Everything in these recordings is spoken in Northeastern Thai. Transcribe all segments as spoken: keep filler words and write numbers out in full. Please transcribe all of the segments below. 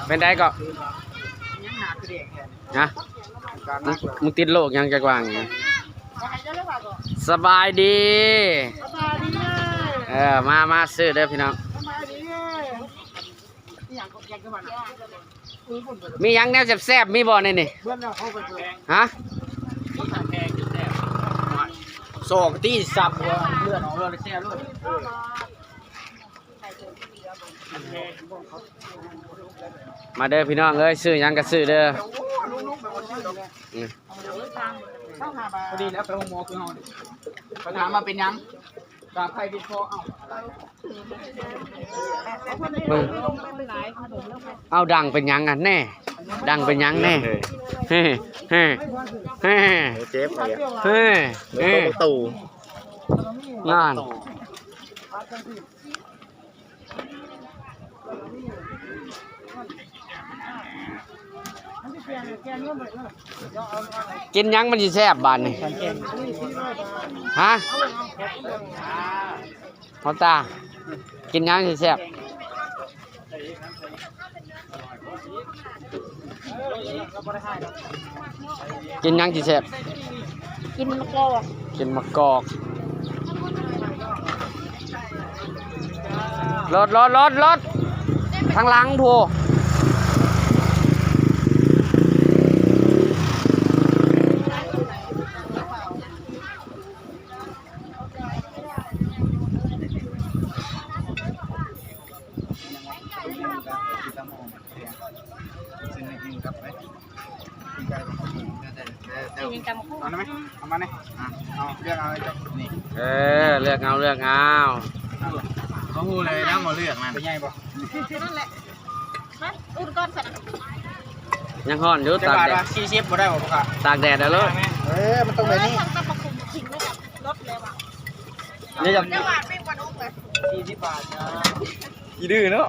เป็นไดก็ ฮะ มึง มึงติดโรคหยังจักว่าหยัง สบายดี เออ มา มาซื้อเด้อพี่น้อง มีหยังแนวแซ่บๆ มีบ่ในนี่ ฮะ สองตีสับหัวเลือดออกเลยแซ่บเลย มาเด้อพี่น้องเอ้ย ซื้อหยังก็ซื้อเด้อ อืม พอดีแล้วไปโรงหมอคือเฮานี่ เขาถามมาเป็นหยัง กาไข้ติดคอ เอ้า เบิ่ง เอาดังเป็นหยังอ่ะแน่ ดังเป็นหยังแน่ เฮ้ เฮ้ เฮ้ เจ็บเลยอะ เฮ้ เฮ้ ประตู งาน กินหยังมันสิแซ่บบาดนี่ ฮะ พ่อตา กินหยังสิแซ่บ กินหยังสิแซ่บ กินมะกอก กินมะกอก รถ รถ รถ รถ ทางหลังพู้น เอาได้ไหม เอามาเนี่ย อ่ะ เอา เลือกเอาเลยจ้ะ นี่ เออ เลือกเอา เลือกเอา เขาพูดเลยนะ มาเลือกมัน เป็นไงบ่ นั่นแหละ มา อุ่นก่อนสันนะ ยังฮ้อนอยู่ จักบาท ตากแดด วะ สี่สิบ บ่ได้บ่ พ่อค้า ตากแดดเอาเลย เออ มันต้องแบบนี้ เออ ทางตะปะคุมทิ้งไว้กับรถเลยว่ะ นี่จะ จักบาทปิ้งปลาดุกเลย สี่สิบบาทนะ อีดื้อเนาะ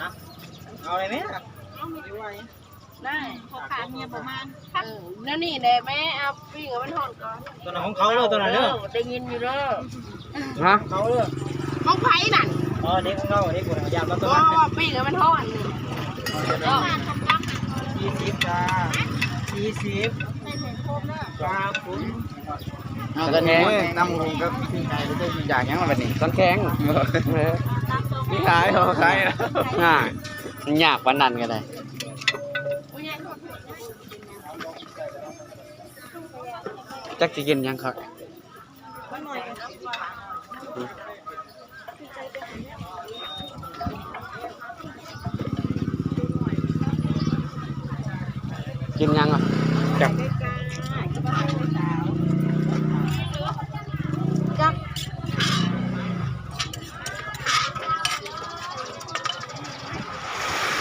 ฮะ เอาอะไรไหม ได้ พ่อค้าเฮียประมาณ เออ นั่นนี่แหละแม่ เอาปิ้งให้มันฮ้อนก่อน ตัวนั้นของเขาเด้อ ตัวนั้นเด้อ ได้ยินอยู่เด้อ ฮะ ของเขาเด้อ ของไผนั่น อ๋อ เด็กของเขา เด็กคนนั้นยามเรา เพ ตัว ราะ นั้น ว่าปิ้งให้มันฮ้อนนี่ สี่สิบจ้า สี่สิบ ครับผม เอากันนี่ โอ้ย ตำบักหุ่งกับปิ้งไก่ก็ได้กินอย่างหยังล่ะบัดนี้ สันแข็ง เออ มีขายเหรอ ขายเหรอ อ่า มันยากปานนั้นก็ได้ จักสิกินหยังครับ กินหยังอ่ะ จัก จัก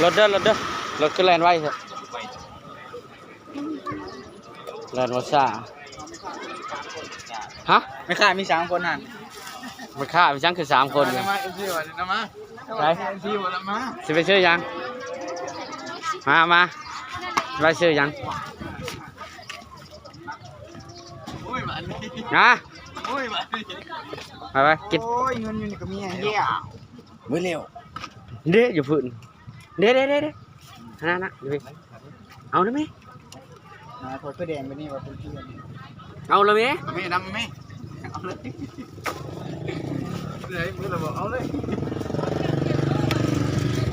รถเด้อ รถเด้อ รถคือแล่นไวเถอะ แล่นบ่ซ่า ฮะ แม่ค้ามีสามคนหั่น แม่ค้ามีจังคือสามคนเนี่ย มา เอฟซี วันนี้นะมา ไป เอฟซี วันละมา สิไปซื้อหยัง มา มา ไปซื้อหยัง โอ้ย มาอันนี้ ฮะ โอ้ย มาอันนี้ ไป ไป กิน โอ้ย เงินอยู่นี่ก็มีไอ้เหี้ย มื้อเร็ว เด้อยู่พื้น เด้ เด้ เด้ เด้ นั่นน่ะ อยู่พี่ เอาได้ไหม มา ถอดเสื้อแดงไปนี่ว่าเป็นเพื่อน เอาเลยไหม เอาไหม ดำไหม เอาเลย เลย มือเราบอกเอาเลย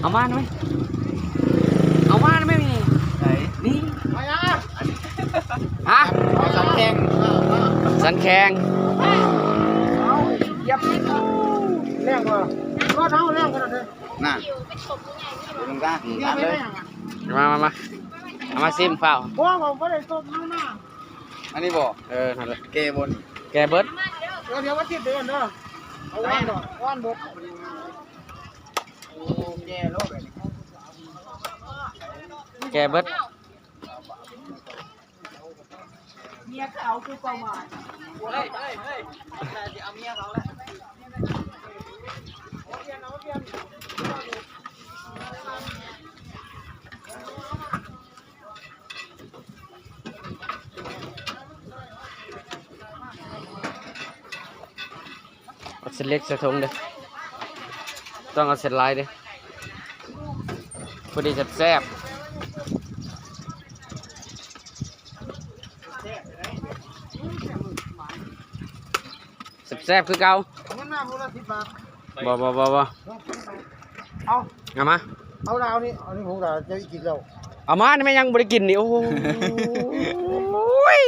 เอามาหน่อย เอามาหน่อยไหม ไหน นี่ มาอ่ะ ฮะ เอาสันแข็ง สันแข็ง เอาเหยียบแรงกว่ารถเฮาแรงขนาดนี้ นั่น ดูมันซะ อืม ตัดเลย มา มา มา เอามาซิมเปล่า เพราะว่าผมบ่ได้ต้มน้ำมา อันนี้บ่ เออ นั่นแหละ แก้บน แก้เบิด เดี๋ยว เดี๋ยววันอาทิตย์เดือนเด้อ เอาว่านดอก ว่านเบิด โอ้ แก้โลก แก้เบิด เมียเขาคือเป้าหมาย เฮ้ย เฮ้ย เฮ้ย แต่จะเอาเมียเขาแล้ว เอาเส้นเล็กใส่ถุงเด้อ ต้องเอาเส้นหลายเด้อ พอดีแซ่บๆ แซ่บๆ คือเก่า เงินมาพูละสิบบาท บ่บ่บ่บ่ เอา เอามา เอาดาวนี่ อันนี้ผมดาวจะกินแล้ว เอามานี่แม่ยังบ่ได้กินนี่ โอ้ย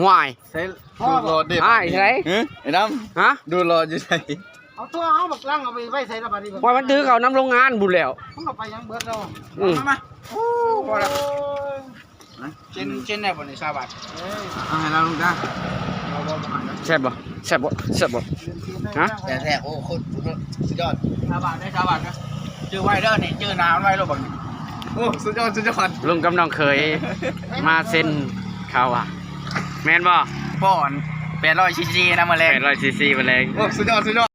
ห่วย ใส่ดูดหลอดเด้ อ้าย ใส่ ฮะ ไอ้ดำ ฮะ ดูดหลอดอยู่ใส่ เอาตัวเอาบักลังเอาไปไว้ใส่ละบาดนี้ ว่ามันถือเขานำโรงงานบุญแล้ว มันก็ไปยังเบิดแล้ว อืม มามา โอ้ พอละ เช่น เช่นได้บ่นี่ ซาวบาท เอาให้เราลุงจ้า แซ่บบ่ แซ่บบ่ แซ่บบ่ ฮะ แต่แท้ โอ้ โคตรสุดยอด ซาวบาทได้ ซาวบาทนะ จื้อไว้เด้อนี่ จื้อหน้ามันไว้โลดบัดนี้ โอ้ สุดยอด สุดยอด ลุงกับน้องเขย มาเซ็นเขาอ่ะ แม่นบ่ ป้อน แปดร้อย ซีซี นะ มื้อแลง แปดร้อย ซีซี มื้อแลง โอ้ สุดยอด สุดยอด